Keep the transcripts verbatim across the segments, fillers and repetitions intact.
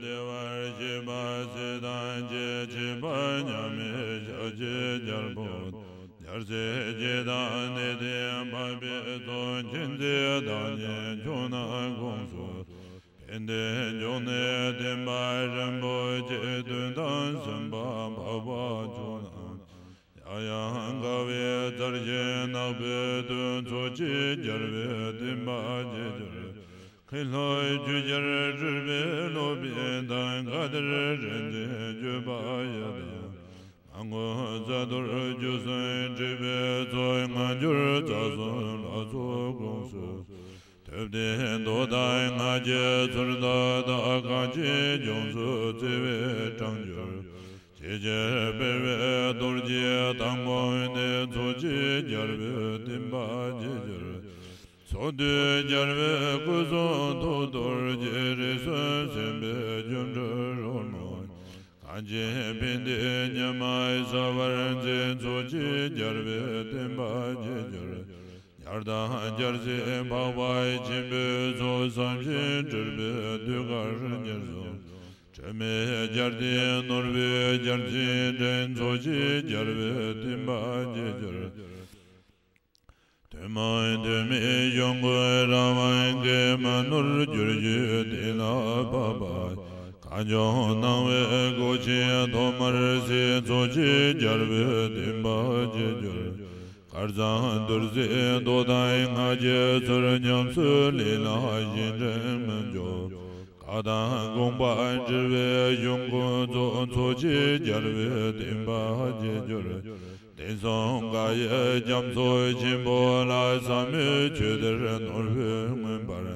བདེ་བར་གཤེགས་པ་སྲས་དང་བཅས། ཆོས་པ་མཉམ་མེད་ཞལ་གཅིག་རྒྱལ་པོ། རྒྱལ་སྲས་བརྒྱད་དང་གནས་བརྟན་དམག་དཔོན་ཚོགས། མཁྱེན་བརྩེ་དང་ཉན་ཕྱོགས་རྣམས་ཁོངས་སུ། ཕན་བདེ་འབྱུང་གནས་བསྟན་པ་རིན་པོ་ཆེ། དོན་དམ་སེམས་དཔའ་འཕགས་པ་མཆོག་རྣམས། ཡང་ཡང་དགའ་བའི་རྩལ་ཆེན་ནག་པོའི་གདོན། ཚོགས་ཀྱི་རྒྱལ་པོས་བསྟན་པ་རྒྱས་གྱུར་ཅིག། མཁན་སློབ་ཆོས་རྒྱལ་སྤྲུལ་པའི་སློབ་དཔོན་དང་། བཀའ་གཏེར་རིན་ཆེན་བརྗོད་པ་ཡི་དྭགས། མ་དངུལ་རྫ་རྡོར་རྒྱུ་གསུམ་སྤྲུལ་པའི་ཚོགས། སྔ་འགྱུར་རྩ་གསུམ་ལྷ་ཚོགས་ཁོངས་སུ། ཐུབ་བསྟན་མདོ་དང་སྔགས་ཀྱི་ཚུལ་མཐའ་དག། གངས་ཅན་ལྗོངས་སུ་བརྩེ་བས་དྲངས་གྱུར། ཆེས་ཆེར་སྤེལ་བའི་རྡོ་རྗེ་དང་པོ་ནས། ཚོགས་ཀྱི་རྒྱལ་པོས་བསྟན་པ་རྒྱས་གྱུར་ཅིག། ཚོགས་འདུས་རྒྱལ་པོའི་སྐུ་གསུང་ཐུགས་རྡོ་རྗེ། རིགས་གསུམ་སེམས་དཔའི་སྒྱུ་འཕྲུལ་རོལ་མོ། གངས་ཅན་ཕན་བདེའི་ཉི་མ་གསལ་བར་མཛད། ཚོགས་ཀྱི་རྒྱལ་པོས་བསྟན་པ་རྒྱས་གྱུར་ཅིག། ཡར་དང་རྒྱལ་སྲས་འཕགས་པ་ཆེན་པོའི་ཚོགས། བསམ་བཞིན་སྤྲུལ་པའི་ཟློས་གར་ཉེར་གསུམ། དྲི་མེད་རྒྱལ་མཚན་ནོར་བུའི་རྒྱལ་མཚན་འདྲེན། ཚོགས་ཀྱི་རྒྱལ་པོས་བསྟན་པ་རྒྱས་གྱུར་ཅིག། ཐུན་མོང་ཐུན་མིན་གཞུང་ཀུན་རང་དབང་གིས། མ་ནོར་བསྒྱུར་བཅོས་གཏན་ལ་ཕབ་པ། གངས་ལྗོངས་སྣང་བའི་སྒོ་ཆེན་ཐོག་མར་གསལ། ཚོགས་ཀྱི་རྒྱལ་པོས་བསྟན་པ་རྒྱས་གྱུར་ཅིག། དཀར་གཙང་རྡོར་སེམས་མདོ་དང་སྔགས་ཀྱི་ཚུལ། ཉམས་སུ་ལེན་ལ་གཞན་དྲིང་མི་འཇོག། བཀའ་དང་དགོངས་པ་འགྲེལ་བའི་གཞུང་ཀུན་རྫོགས། ཚོགས་ཀྱི་རྒྱལ་པོས་བསྟན་པ་རྒྱས་གྱུར་ཅིག། དེང་སང་བཀའ་ཡི་རྒྱ་མཚོ་ཆེན་པོ་ལ། ཟབ་མོའི་ཆོས་གཏེར་ནོར་བུས་མངོན་པར།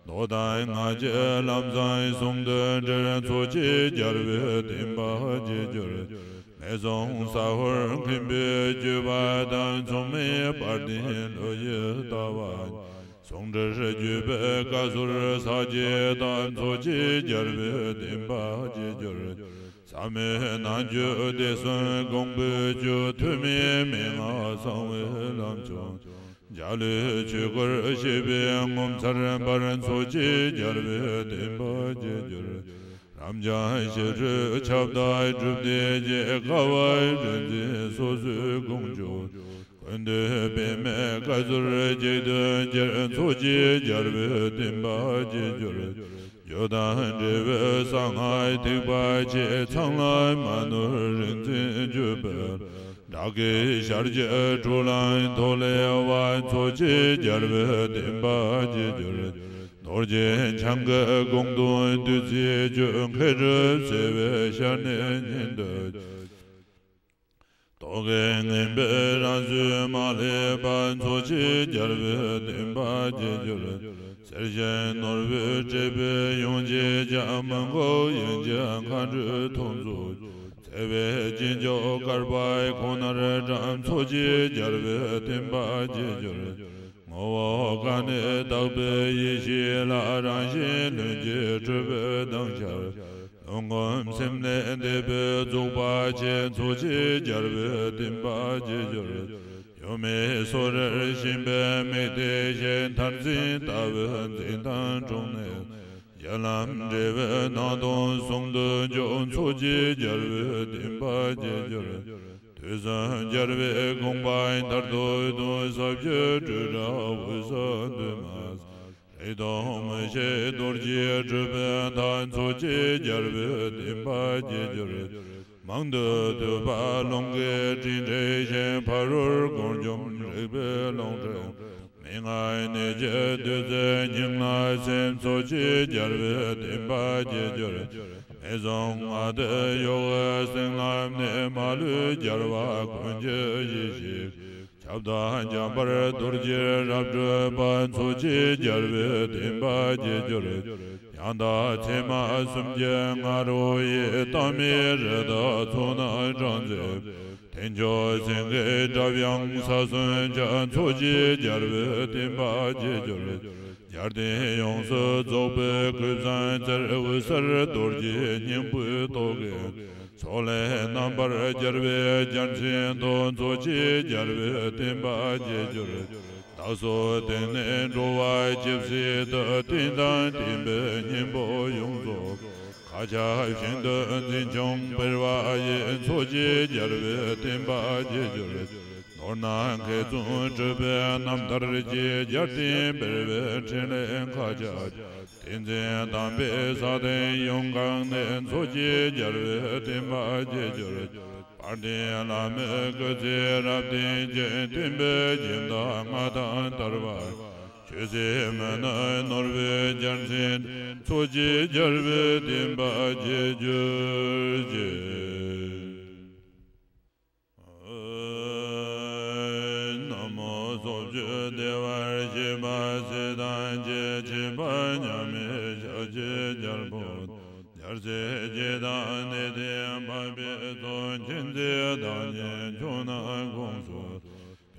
མདོ་དང་སྔགས་ཀྱི་ལམ་བཟང་ཟུང་དུ་འབྲེལ། ཚོགས་ཀྱི་རྒྱལ་པོས་བསྟན་པ་རྒྱས་གྱུར་ཅིག། མེ་བཟང་ཟ་ཧོར་མཁན་པོའི་སྤྱོད་པ་དང་། མཚུངས་མེད་དཔལ་ལྡན་ཀླུ་ཡི་ལྟ་བ། ཟུང་འབྲེལ་བརྒྱུད་པའི་བཀའ་ཟུར་ས་སྐྱའི་བདག། ཚོགས་ཀྱི་རྒྱལ་པོས་བསྟན་པ་རྒྱས་གྱུར་ཅིག། ཟབ་མོའི་ནང་བཅུད་སྡེ་གསུམ་དགོངས་པའི་བཅུད། ཐོགས་མེད་མན་ངག་གསང་བའི་ལམ་མཆོག། འཇའ་ལུས་ཆོས་སྐུར་བཞད་པའི་ངོ་མཚར་འབར། ཚོགས་ཀྱི་རྒྱལ་པོས་བསྟན་པ་རྒྱས་གྱུར་ཅིག། རབ་འབྱམས་ཞི་ཁྲོའི་ཁྱབ་བདག་སྒྲུབ་སྡེ་རྗེ། དཀའ་བ་རིག་འཛིན་སོ་སོའི་དགོངས་རྒྱུད། ཀུན་འདུས་པདྨའི་བཀའ་ཟུར་གཅིག་ཏུ་འགྱུར། ཚོགས་ཀྱི་རྒྱལ་པོས་བསྟན་པ་རྒྱས་གྱུར་ཅིག། རྒྱུ་དང་འབྲས་བུའི་གསང་སྔགས་ཐེག་པ་ཆེ། ཚངས་ལ་མ་ནོར་རིག་འཛིན་བརྒྱུད་པའི། སྒྲ་སྐད་ཤར་གྱི་དྲུག་ལམ་ཐོག་ལེགས་པ། ཚོགས་ཀྱི་རྒྱལ་པོས་བསྟན་པ་རྒྱས་གྱུར་ཅིག། རྡོ་རྗེ་འཆང་གི་དགོངས་དོན་བདུད་རྩིའི་ཆོས། མཁས་གྲུབ་བརྩེ་བའི་ཞལ་ནས་ཉན་ཐོས་ཅིག། རྟོག་གེ་ངན་པས་རང་བཟོས་མ་ལེགས་པ། ཚོགས་ཀྱི་རྒྱལ་པོས་བསྟན་པ་རྒྱས་གྱུར་ཅིག། གསེར་ཞུན་ནོར་བུས་སྤྲས་པའི་ཡོན་ཆབ་ཀྱང་། མི་འགོག་དབྱིངས་ཀྱི་མཁའ་འགྲོའི་ཐོག་འཛུགས་ཅིག། བརྩེ་བའི་སྐྱེས་མཆོག་བསྐལ་པའི་ཁོག་ནར་བཀྲམ། ཚོགས་ཀྱི་རྒྱལ་པོས་བསྟན་པ་རྒྱས་གྱུར་ཅིག། ངོ་བོ་ཀ་ནས་དག་པའི་ཡེ་ཤེས་ལ། རང་བཞིན་ལྷུན་གྱིས་གྲུབ་པའི་མདངས་ཤར། ལོངས་སྐུ་སེམས་ལས་འདས་པའི་རྫོགས་པ་ཆེ། ཚོགས་ཀྱི་རྒྱལ་པོས་བསྟན་པ་རྒྱས་གྱུར་ཅིག། གཡོ་མེད་སོ་རིར་ཞེན་པའི་མིག་དེ་ཞེན། མཐར་འཛིན་ལྟ་བུའི་འཛིན་སྟངས་དྲུངས་ནས། རྒྱ་ལམ་འབྲས་བུའི་སྣང་སྟོང་ཟུང་དུ་འཇོག། ཚོགས་ཀྱི་རྒྱལ་པོས་བསྟན་པ་རྒྱས་གྱུར་ཅིག། དུས་གསུམ་རྒྱལ་བའི་དགོངས་པ་མཐར་ཐུག་ཏུ། ཟབ་ཆོས་སྤྲོས་བྲལ་འོད་གསལ་འདུས་མ་བྱས། རིག་སྟོང་མུ་བཞིའི་རྡོ་རྗེ་གྲུབ་པའི་མཐའ། ཚོགས་ཀྱི་རྒྱལ་པོས་བསྟན་པ་རྒྱས་གྱུར་ཅིག། མང་ཐོས་ཐོས་པ་རླུང་གི་སྤྲིན་བྲལ་ཞིང་། ཕ་རོལ་གངས་ལྗོངས་རིག་པའི་ཀློང་དྲངས། མན་ངག་གནད་ཀྱི་བདུད་རྩིའི་སྙིང་ལ་སིམ། ཚོགས་ཀྱི་རྒྱལ་པོས་བསྟན་པ་རྒྱས་གྱུར་ཅིག། མེ་བཟང་ཨ་ཏི་ཡོ་གའི་གསེང་ལམ་ནས། མ་ལུས་རྒྱལ་བ་ཀུན་གྱི་གཞི་ཞིག། ཁྱབ་བདག་འཇམ་དཔལ་རྡོ་རྗེ་རབ་སྒྲོལ་པ། ཚོགས་ཀྱི་རྒྱལ་པོས་བསྟན་པ་རྒྱས་གྱུར་ཅིག། ཡང་དག་ཚད་མ་གསུམ་གྱི་ང་རོ་ཡིས། ལྟ་མིན་རི་དྭགས་ཚོགས་རྣམས་སྐྲག་མཛད། ཐེག་མཆོག་སེང་གེའི་སྒྲ་དབྱངས་ས་གསུམ་ཁྱབ། ཚོགས་ཀྱི་རྒྱལ་པོས་བསྟན་པ་རྒྱས་གྱུར་ཅིག། རྒྱལ་བསྟན་ཡོངས་སུ་རྫོགས་པའི་སྐུ་བཟང་རྩལ། འོད་གསལ་རྡོ་རྗེ་སྙིང་པོའི་ཏོག་གི། ཚོགས་ལས་རྣམ་པར་རྒྱལ་བའི་རྒྱལ་མཚན་ཐོབ། ཚོགས་ཀྱི་རྒྱལ་པོས་བསྟན་པ་རྒྱས་གྱུར་ཅིག། བདག་སོགས་སྟེང་ནས་འགྲོ་བ་ཇི་སྲིད་དུ། བསྟན་དང་བསྟན་པའི་སྙིང་པོ་ཡོངས་རྫོགས། ལ་ཕྱག་བཞེས་འདོད་འཛིན་ཆུང་འབུལ་བ་ཡི། ཚོགས་ཀྱི་རྒྱལ་པོའི་བསྟན་པ་རྒྱས་གྱུར་ཅིག། ནོར་སྣ་མཁས་བཙུན་གྲུབ་པའི་རྣམ་ཐར་གྱི། རྒྱལ་བསྟན་འཕེལ་བའི་འཕྲིན་ལས་མཁའ་ཁྱབ་ཅིག། བསྟན་འཛིན་དམ་པའི་ས་སྟེང་ཡོངས་གང་ནས། ཚོགས་ཀྱི་རྒྱལ་པོའི་བསྟན་པ་རྒྱས་གྱུར་ཅིག། དཔལ་ལྡན་བླ་མའི་སྐུ་ཚེ་རབ་བརྟན་ཅིང་། བསྟན་པའི་སྦྱིན་བདག་མངའ་ཐང་དར་བ། ཆོས་སྲིད་མི་སྣའི་ནོར་བུའི་རྒྱལ་མཚན། ཚོགས་ཀྱི་རྒྱལ་པོའི་བསྟན་པ་རྒྱས་གྱུར་ཅིག། ན་མོ་སོགས་བརྗོད་བདེ་བར་གཤེགས་པ་སྲས་དང་བཅས། ཆེ་བ་མཉམ་མེད་ཤཱཀྱའི་རྒྱལ་པོ། རྒྱལ་སྲས་བརྒྱད་དང་གནས་བརྟན་དམག་པའི་ཚོགས། མཁྱེན་བརྩེ་བདག་ཉིད་མཆོག་རྣམས་དགོངས་སུ།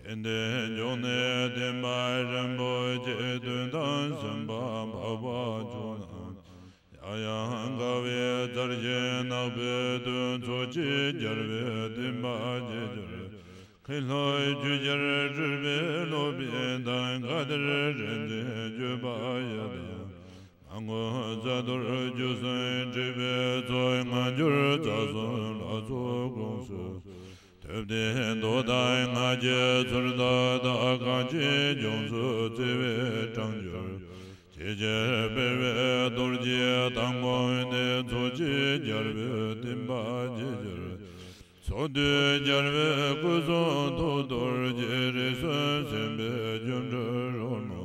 ཕན་བདེའི་འབྱུང་གནས་བསྟན་པ་རིན་པོ་ཆེ། དོན་དམ་སེམས་དཔའ་འཕགས་པ་མཆོག་རྣམས། ཡང་ཡང་དགའ་བའི་རྩལ་ཆེན་ནག་པོའི་གདོན། ཚོགས་ཀྱི་རྒྱལ་པོའི་བསྟན་པ་རྒྱས་གྱུར་ཅིག། མཁན་སློབ་ཆོས་རྒྱལ་སྤྲུལ་པའི་སློབ་དཔོན་དང་། བཀའ་གཏེར་རིག་འཛིན་བརྒྱུད་པ་ཡི་དམ། མ་དངུལ་རྫ་དུར་རྒྱུ་གསུམ་སྤྲུལ་པའི་ཚོགས། སྔ་འགྱུར་རྩ་གསུམ་ལ་སོགས་དགོངས་སུ། ཐུབ་བསྟན་མདོ་དང་སྔགས་ཀྱི་ཚུལ་མཐའ་དག། གངས་ཅན་ལྗོངས་སུ་བརྩེ་བས་དྲངས་གྱུར་ཅིག། ཆེས་ཆེར་སྤེལ་བའི་རྡོ་རྗེ་ཐང་མོ་ནས། ཚོགས་ཀྱི་རྒྱལ་པོའི་བསྟན་པ་རྒྱས་གྱུར་ཅིག། ཚོགས་འདུས་རྒྱལ་པོའི་སྐུ་གསུང་ཐུགས་རྡོ་རྗེ། རིགས་གསུམ་སེམས་དཔའི་སྒྱུ་འཕྲུལ་རོལ་མོ།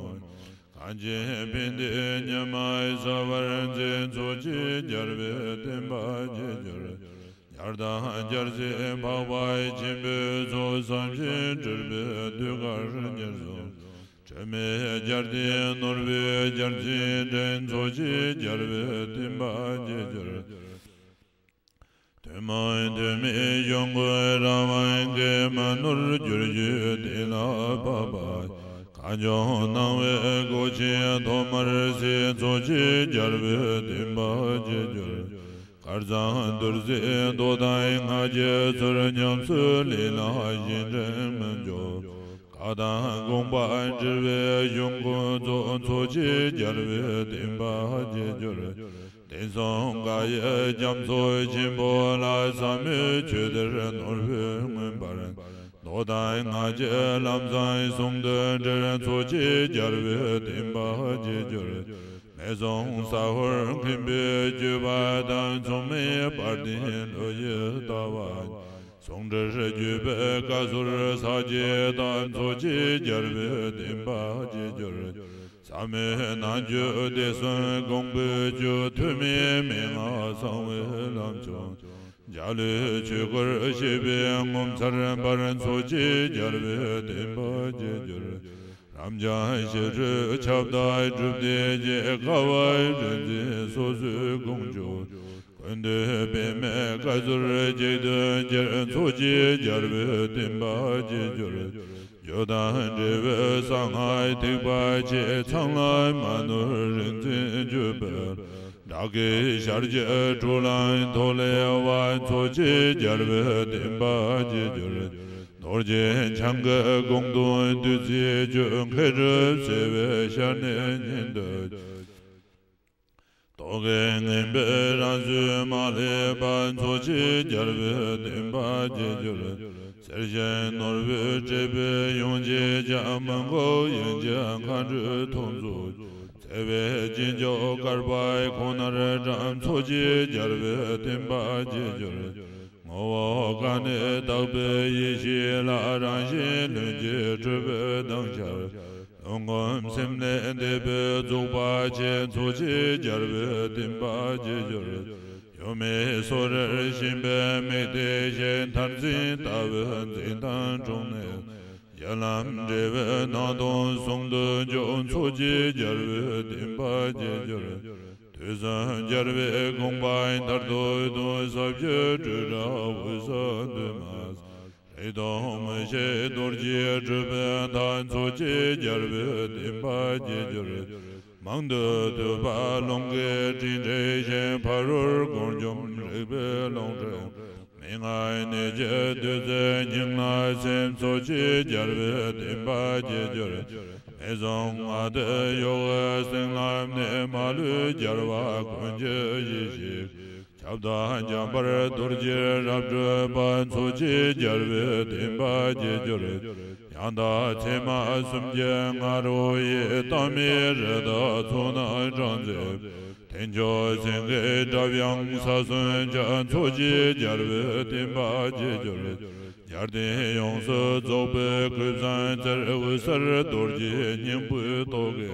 གངས་ཅན་ཕན་བདེའི་ཉི་མ་གསལ་བར་མཛད། ཚོགས་ཀྱི་རྒྱལ་པོའི་བསྟན་པ་རྒྱས་གྱུར་ཅིག། ཉལ་དང་རྒྱལ་སྲས་འཕགས་པ་ཆེན་པོའི་ཚོགས། བསམ་བཞིན་སྤྲུལ་པའི་ཟློས་གར་ཉེར་གསུམ། དྲི་མེད་རྒྱལ་བསྟན་ནོར་བུའི་རྒྱལ་མཚན་འདྲེན། ཚོགས་ཀྱི་རྒྱལ་པོའི་བསྟན་པ་རྒྱས་གྱུར་ཅིག། ཐུན་མོང་ཐུན་མིན་གཞུང་ཀུན་རང་དབང་གིས། མི་ནོར་བསྒྱུར་རྒྱུའི་གཏན་ལ་ཕབ་པ། གངས་ལྗོངས་སྣང་བའི་སྒོ་ཆེན་ཐོག་མར་གཟིགས། ཚོགས་ཀྱི་རྒྱལ་པོའི་བསྟན་པ་རྒྱས་གྱུར་ཅིག། དཀར་གཙང་རྡོར་རྩེའི་མདོ་དང་སྔགས་ཀྱི་ཚུལ། ཉམས་སུ་ལེན་ལ་གཞན་དྲིང་མི་འཇོག། བཀའ་དང་དགོངས་པ་འདྲིལ་བའི་གཞུང་ཀུན་རྫོགས། ཚོགས་ཀྱི་རྒྱལ་པོའི་བསྟན་པ་རྒྱས་གྱུར་ཅིག། དེང་སང་བཀའ་ཡི་རྒྱ་མཚོ་ཆེན་པོ་ལ། ཟབ་མོའི་ཆོས་གཏེར་ནོར་བུས་མངོན་པར། མདོ་དང་སྔགས་ཀྱི་ལམ་བཟང་ཟུང་དུ་འབྲེལ། ཚོགས་ཀྱི་རྒྱལ་པོའི་བསྟན་པ་རྒྱས་གྱུར་ཅིག། མེ་ཟུང་ཟ་ཧོར་མཁན་པོའི་བརྒྱུད་པ་དང་། མཚུངས་མེད་དཔལ་ལྡན་ཀླུ་ཡི་ལྟ་བ། ཟུང་འབྲེལ་བརྒྱུད་པའི་བཀའ་ཟུར་ས་སྐྱའི་དང་། ཚོགས་ཀྱི་རྒྱལ་པོའི་བསྟན་པ་རྒྱས་གྱུར་ཅིག། ཟབ་མོའི་ནང་བརྒྱུད་སྡེ་གསུམ་དགོངས་པའི་མཇུག། ཐོན་མིའི་མན་ངག་གསང་བའི་ལམ་མཆོག། འཇའ་ལུས་ཆོས་སྐུར་གཤེགས་པའི་ངོ་མཚར་འབར། ཚོགས་ཀྱི་རྒྱལ་པོའི་བསྟན་པ་རྒྱས་གྱུར་ཅིག། རབ་འབྱམས་ཞི་ཁྲོའི་ཁྱབ་བདག་སྒྲུབ་སྡེ་རྗེ། དགའ་བ་རིག་འཛིན་སོ་སོའི་དགོངས་མཇུག། ཀུན་འདུས་པདྨའི་བཀའ་ཟུར་གཅིག་ཏུ་གྱུར། ཚོགས་ཀྱི་རྒྱལ་པོའི་བསྟན་པ་རྒྱས་གྱུར་ཅིག། རྒྱུ་དང་འབྲས་བུའི་གསང་སྔགས་ཐེག་པ་ཆེ། ཚངས་ལ་མ་ནོར་རིག་འཛིན་བརྒྱུད་པའི། བདག་གིས་ཞལ་གྱི་དྲུག་ལམ་ཐོག་ལེགས་པ། ཚོགས་ཀྱི་རྒྱལ་པོའི་བསྟན་པ་རྒྱས་གྱུར་ཅིག། རྡོ་རྗེ་འཆང་གི་དགོངས་དོན་བདུད་རྩིའི་ཆུ། མཁས་གྲུབ་བརྩེ་བའི་ཞལ་ནས་ཉན་ཐོས། རྟོག་གེ་ངན་པས་རང་བཟོས་མ་ལེགས་པ། ཚོགས་ཀྱི་རྒྱལ་པོའི་བསྟན་པ་རྒྱས་གྱུར་ཅིག། གསེར་ཞུན་ནོར་བུས་སྤྲས་པའི་ཡོན་ཆབ་ཀྱང་། མི་འགོག་དབྱིན་ཇི་མཁའ་འགྲོའི་ཐོག་འཛུགས། བརྩེ་བའི་སྦྱིན་མཆོག་བསྐལ་པའི་ཁོངས་ནར་བཀྲམ། ཚོགས་ཀྱི་རྒྱལ་པོའི་བསྟན་པ་རྒྱས་གྱུར་ཅིག། ངོ་བོ་ཀ་ནས་དག་པའི་ཡེ་ཤེས་ལ། རང་བཞིན་ལྷུན་གྱིས་གྲུབ་པའི་གདངས་ཤར། ལུང་གོམས་སེམས་ལས་འདས་པའི་རྫོགས་པ་ཆེ། ཚོགས་ཀྱི་རྒྱལ་པོའི་བསྟན་པ་རྒྱས་གྱུར་ཅིག། ཡུམ་མེད་སོ་རར་ཞེན་པའི་མིག་དེ་ཞི། མཐར་འཛིན་ལྟ་བུའི་འཛིན་སྟངས་དྲུངས་ནས། གཞི་ལམ་འབྲས་བུའི་སྣང་སྟོང་ཟུང་དུ་འཇུག། ཚོགས་ཀྱི་རྒྱལ་པོའི་བསྟན་པ་རྒྱས་གྱུར་ཅིག། དུས་གསུམ་རྒྱལ་བའི་དགོངས་པ་མཐར་ཐུག་ཏུ། ཟབ་ཆོས་སྤྲོས་བྲལ་འོད་གསལ་འདུས་མ་བྱས། རིག་སྟོང་མི་ཤེས་རྡོ་རྗེ་གྲུབ་པའི་མཐའ། ཚོགས་ཀྱི་རྒྱལ་པོའི་བསྟན་པ་རྒྱས་གྱུར་ཅིག། མང་ཐོས་ཐོས་པ་རླུང་གི་སྤྲིན་བྲལ་ཞིང་། ཕ་རོལ་གོར་འཇོམས་རིག་པའི་རླུང་ཁྲིད། མན་ངག་གནད་ཀྱི་བདུད་རྩིའི་སྙིང་ལ་སིམ། ཚོགས་ཀྱི་རྒྱལ་པོའི་བསྟན་པ་རྒྱས་གྱུར་ཅིག། ངན་སོང་ལྔ་སྡེ་གཡོ་བའི་སྲིན་ལམ་ནས། མ་ལུས་རྒྱལ་བ་ཀུན་གྱི་ཡེ་ཤེས། ཁྱབ་བདག་འཇམ་དཔལ་རྡོ་རྗེ་རབ་སྤྲུལ་པ། འཚོ་བྱེད་རྒྱལ་བའི་བསྟན་པ་རྒྱས་གྱུར་ཅིག། ཡང་དག་ཚད་མ་གསུམ་གྱི་ང་རོ་ཡིས། ལྟ་མེད་རི་དྭགས་ཚོགས་རྣམས་སྐྲག་མཛད་པའི། ཐེག་མཆོག་སེང་གེའི་སྒྲ་དབྱངས་ས་གསོན་ཅིག། འཚོ་བྱེད་རྒྱལ་བའི་བསྟན་པ་རྒྱས་གྱུར་ཅིག། རྒྱལ་བསྟན་ཡོངས་སུ་རྫོགས་པའི་གོས་བཟང་སྩལ། འོད་གསལ་རྡོ་རྗེའི་སྙིང་པོའི་ཏོག་གི་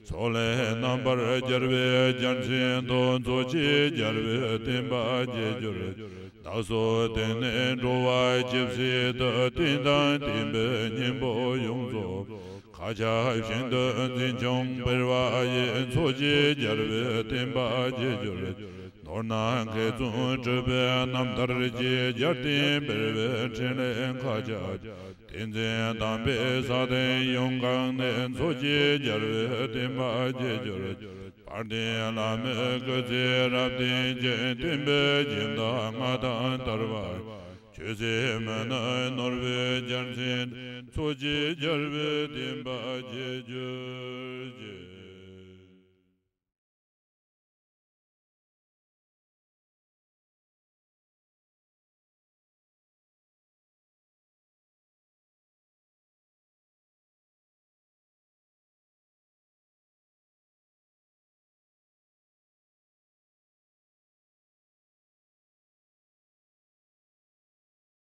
ཚོགས་ལས་རྣམ་པར་རྒྱལ་བའི་རྒྱལ་མཚན་དུ། འཚོ་བྱེད་རྒྱལ་བའི་བསྟན་པ་རྒྱས་གྱུར་ཅིག། བདག་སོགས་དེང་ནས་འགྲོ་བ་ཇི་སྲིད་དུ། བསྟན་དང་བསྟན་པའི་སྙིང་པོ་ཡོངས་རྫོགས། མཁའ་ཁྱབ་ཤིན་ཏུ་འཛིན་སྐྱོང་འཕེལ་བ་ཡི། འཚོ་བྱེད་རྒྱལ་བའི་བསྟན་པ་རྒྱས་གྱུར་ཅིག། མདོར་ན་མཁས་བཙུན་གྲུབ་པའི་རྣམ་ཐར་གྱིས། རྒྱལ་བསྟན་འཕེལ་བའི་ཕྲིན་ལས་མཁའ་ཁྱབ་ཅིག། བསྟན་འཛིན་དམ་པའི་ས་སྟེང་ཡོངས་གང་ནས། འཚོ་བྱེད་རྒྱལ་བའི་བསྟན་པ་རྒྱས་གྱུར་ཅིག། དཔལ་ལྡན་བླ་མའི་སྐུ་ཚེ་རབ་བརྟན་ཅིང་། བསྟན་པའི་སྦྱིན་བདག་མངའ་ཐང་དར་བ། ཆོས་སྲིད་མི་ནུབ་ནོར་བུའི་རྒྱལ་མཚན། འཚོ་བྱེད་རྒྱལ་བའི་བསྟན་པ་རྒྱས་གྱུར་ཅིག།